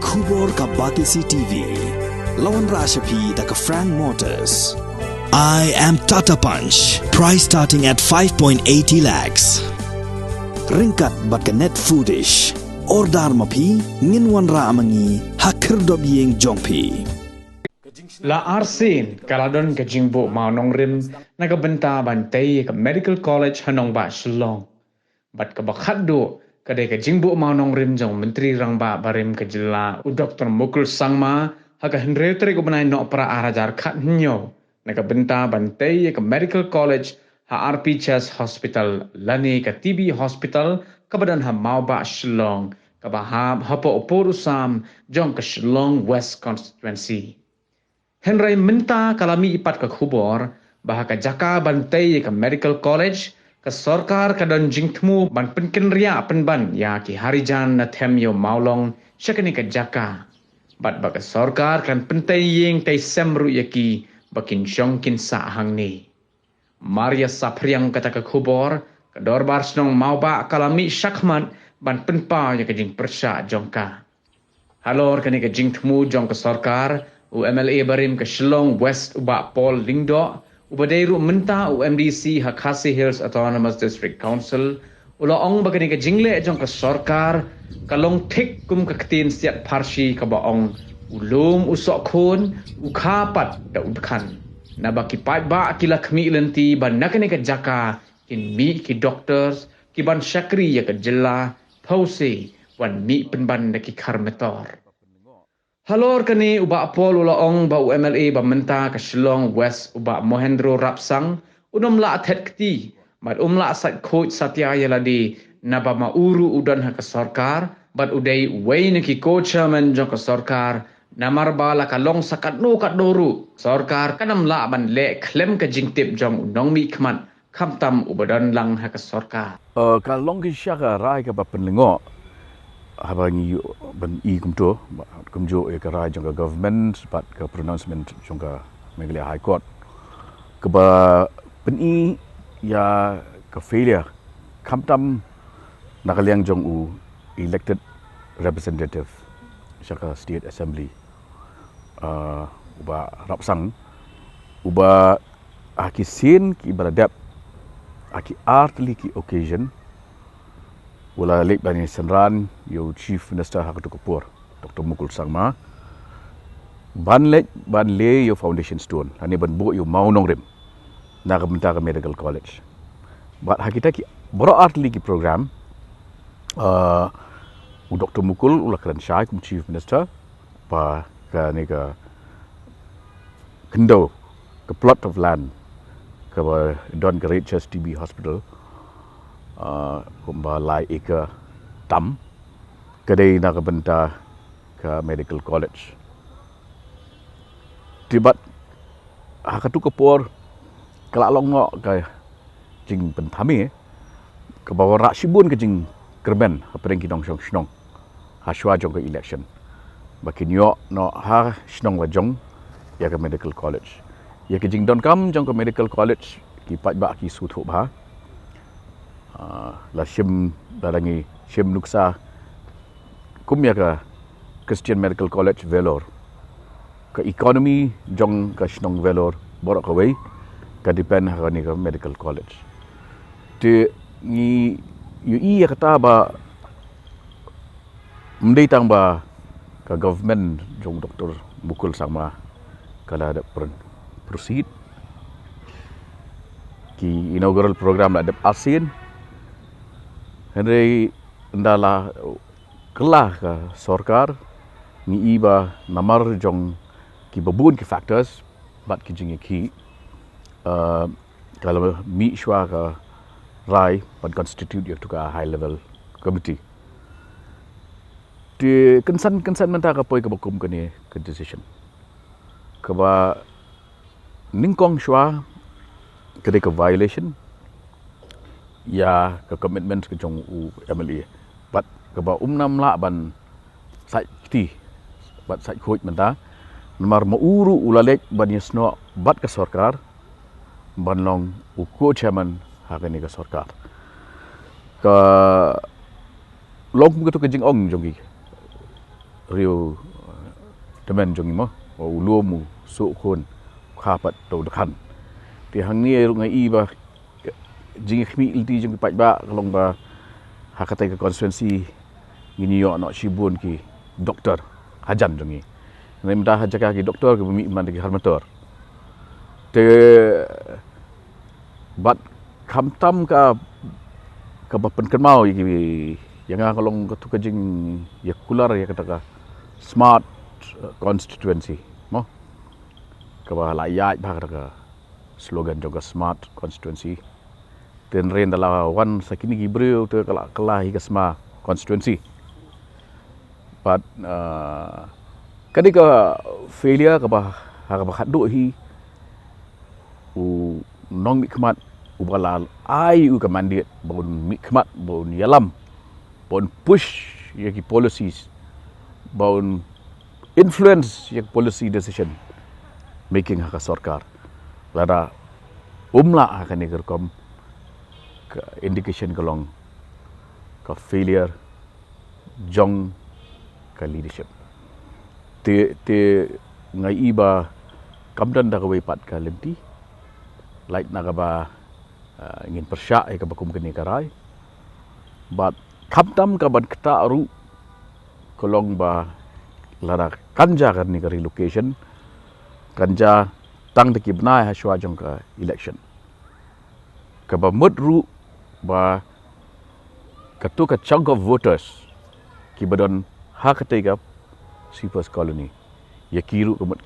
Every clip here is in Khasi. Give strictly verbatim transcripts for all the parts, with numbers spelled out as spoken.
Khubor ka Batesi T V. La wanrah sha phi da ka Frank Motors. I am Tata Punch. Price starting at five point eighty lakhs. Ryngkat bad ka Net Foodish. Order ma phi, ngin wanrah ma ngi ha khyrdop ïing jong phi. La arsien ka la don ka jingbuh mawnongrim na ka bynta ban tei ïa ka Medical College ha nongbah Shillong. Bad kaba khatduh ka dei ka jingbuh mawnongrim jong u Myntri Rangbah barim ka jylla, u Doktor Mukul Sangma, ha ka hynriew tarik u bnai Nohprah ar hajar khathynñiew, na ka bynta ban tei ïa ka Medical College ha R P Chest Hospital lane ka T B Hospital kaba don ha Mawbah Shillong, kaba hap hapoh u por u sam jong ka Shillong West Constituency. Hynrei mynta ka la mih pat ka khubor ba ha ka jaka ban tei ïa ka Medical College, ka sorkar ka don jingthmu ban pynkynriah pynban ïa ki Harijan na them ïa u mawlong sha kane ka jaka. Bad ba ka sorkar kan pyntei ïing tei sem ruh ïa ki ba kin shong kin sah hangne. Mar ïa saphriang kata ka khubor, ka Dorbar Shnong Mawbah ka la mih shakhmat ban pynpaw ïa ka jingpyrshah jong ka. Halor kane ka jingthmu jong ka sorkar, u M L A barim ka Shillong West u Bah Paul Lyngdoh, uba dei ruh mynta u M D C ha Khasi Hills Autonomous District Council, u la ong ba kane ka jingleh jong ka sorkar ka long thik kum ka ktien siat pharshi kaba ong, u lum u sohkhun, u kha pat da u dkhan. Naba ki paidbah ki la khmih lynti ba na kane ka jaka kin mih ki doctors, ki ban shakri ïa ka jylla, phewse wan mih pynban da ki khar metor. Halor kane u Bah Paul u la ong ba u M L A ba mynta ka Shillong West u Bah Mohendro Rapsang, un ym lah thet kti bad um lah sait khuid satia ïa lade naba ma u ruh u don ha ka sorkar bad u dei uwei na ki co-chairman jong ka sorkar, namar ba la ka long sa katno katno ruh, sorkar kan ym lah ban leh khlem ka jingtip jong u nongmihkhmat, khamtam uba don lang ha ka sorkar. Eh, ka long ki sha ka rai kaba pynlyngngoh haba ngi ïoh ban i kumto, kumjuh ïa ka rai jong ka government bad ka pronouncement jong ka Meghalaya High Court, kaba pyni ïa ka failure, khamtam na ka liang jong u elected representative sha ka State Assembly, uh, u Bah Rapsang, uba ha ki sien kiba la dep, ha ki artylli ki occasion, u la leit ban ïa synran ïa u Chief Minister ha kato ka por, Doktor Mukul Sangma, ban leit ban leh ïa u foundation stone lane ban buh ïa u mawnongrim na ka bynta ka Medical College. Bad ha kita ki baroh artylli ki program, uh, u Doktor Mukul u la kren shai kum Chief Minister ba kane ka khyndew, ka plot of land kaba don ka Red Chest T B Hospital, uh, kumba lai acre tam, ka dei na ka bynta ka Medical College. Te bad ha kato ka por ka la long noh ka jingpynthame, kaba wanrah shibun ka jingkyrmen hapdeng ki nongshong shnong ha shuwa jong ka election, ba kin ïoh noh ha shnong la jong ïa ka Medical College. Ïa ka jingdonkam jong ka Medical College ki paidbah ki sngewthuh bha. Ah, la shim, la dang ngi shim nuksa kum ïa ka Christian Medical College Vellore. Ka economy jong ka shnong Vellore baroh kawei ka depend ha kane ka Medical College. Te ngi ïohi ïa kata ba ym dei tang ba ka government jong Doktor Mukul Sangma ka la dep pr-, proceed, ki inaugural program la dep arsien, hynrei ynda la kylla ka sorkar, ngi i ba namar jong kiba bun ki factors bad ki jingïakhih, uh, ka la mih shuwa ka rai ban constitute ïa kato ka high level committee. Te kynsan kynsan mynta ka poi kaba kum kane ka decision, kaba nyngkong shuwa ka dei ka violation ïa ka commitment ka jong u M L A, bad kaba um nang lah ban sait kti bad sait khuid mynta, namar ma u ruh u la leit ban ïasnoh bad ka sorkar ban long u co-chairman ha kane ka sorkar. Ka long kum kato ka jingong jong ki, riew, eh, tymmen jong ngi mo, u lum u suh khun, kha pat to dkhan. Te hangne ruh nga i ba jingkhmih lynti jong ki paidbah ka long ba ha katei ka constituency ngin ïoh noh shibun ki doktor hajan jong ngi. Ngi mynta ha jaka ki doktor ki ba mih man ki harmator. Te bad khamtam ka, ka ba pynkynmaw ïa ki, ïa nga ka long katu ka jingïakular ïa kata ka smart, eh, constituency mo. Ka ba la ïaid bha kata ka slogan jong ka smart constituency. Te hynrei ynda la wan sa kine ki briew te ka la kylla hi ka smart constituency. Bad, uh, ka dei ka failure ka ba, ha ka ba khatduh hi u nongmihkhmat u ba la ai u ka mandate ba un mihkhmat, ba un ïalam, ba un push ïa ki policies, ba un influence ïa ki policy decision making ha ka sorkar. Lada um lah ha kane ka rukom, ka indication ka long ka failure jong ka leadership. Te, te nga i ba kam don da kawei pat ka lynti. Lait na ka ba, ah, ngin pyrshah ïa ka ba kum kane ka rai. Bad khamtam ka ban ktah ruh ka long ba lada kan jia kane ka relocation, kan jia tang da ki bnai ha shuwa jong ka election. Ka ba mut ruh ba katu ka chunk of voters ki ba don ha katei ka Sweepers Colony, ïa ki ruh ka mut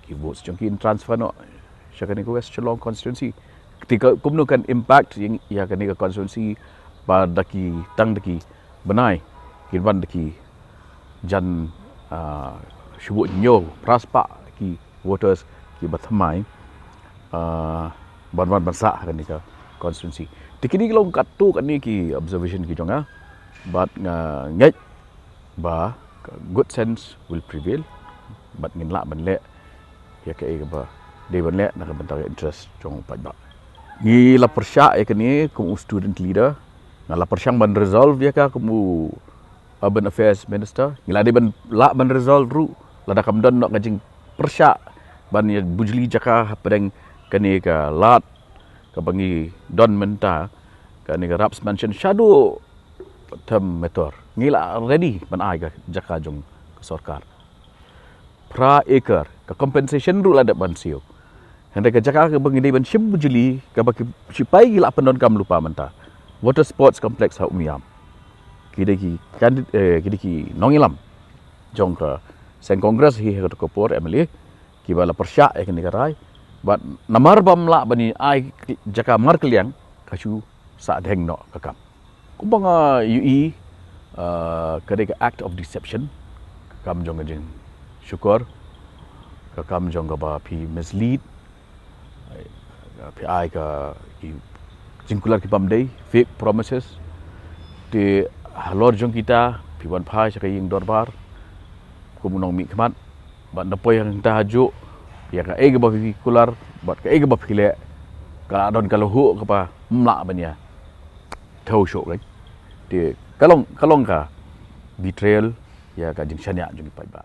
ki votes jong ki in transfer noh sha kane ka West Shillong constituency. Te ka kumno kan impact ïa, ïa kane ka constituency ba da ki, tang da ki bnai, ki ban da ki jan, ah, shibun hynñiew phra spah ki voters ki ba thymmai, ah, ban wan ban sah ha kane ka constituency. Te kine ki long katto katne ki observation ki jong nga, bad nga ngeit ba ka good sense will prevail, bad ngin lah ban leh ïa kaei kaba dei ban leh na ka bynta ka interest jong u paidbah. Ngi la pyrshah ïa kane kum u student leader, nga la pyrshang ban resolve ïa ka kum u Urban Affairs Minister. Ngi la dei ban lah ban resolve ruh lada kam don noh ka jingpyrshah ban ïa bujli jaka hapdeng kane ka lad kaba ngi don mynta, kane ka Raps Mansion shaduh Them Metor. Ngi la ready ban ai ka jaka jong ka sorkar. Phra acre, ka compensation ruh la dep ban siew. Hynrei ka jaka kaba ngi dei ban shim bujli, kaba ki sipai ki la pyndonkam lypa mynta, Water Sports Complex ha Umiam. Ki dei ki candid-, eh, ki dei ki nongïalam jong ka seng Congress hi ha kato ka por, M L A, ki ba la pyrshah ïa kane ka rai. Bad namar bym lah ban ai jaka markylliang, ka shu sah dheng noh ka kam. Kumba nga ïohi, uh, ka dei ka act of deception, ka kam jong ka jingshukor, ka kam jong kaba phi mislead, phi ai ka ki jingkular ki bym dei, fake promises. Te halor jong kita phi wan phai sha ka ïing dorbar kum u nongmihkhmat, bad na poi hangta hajuh ïa kaei kaba phi kular bad kaei kaba phi leh, ka don ka lahuh kaba ym lah ban ïa thew shuh kein. Te ka long, ka long ka betrayal ïa ka jingshaniah jong ki paidbah.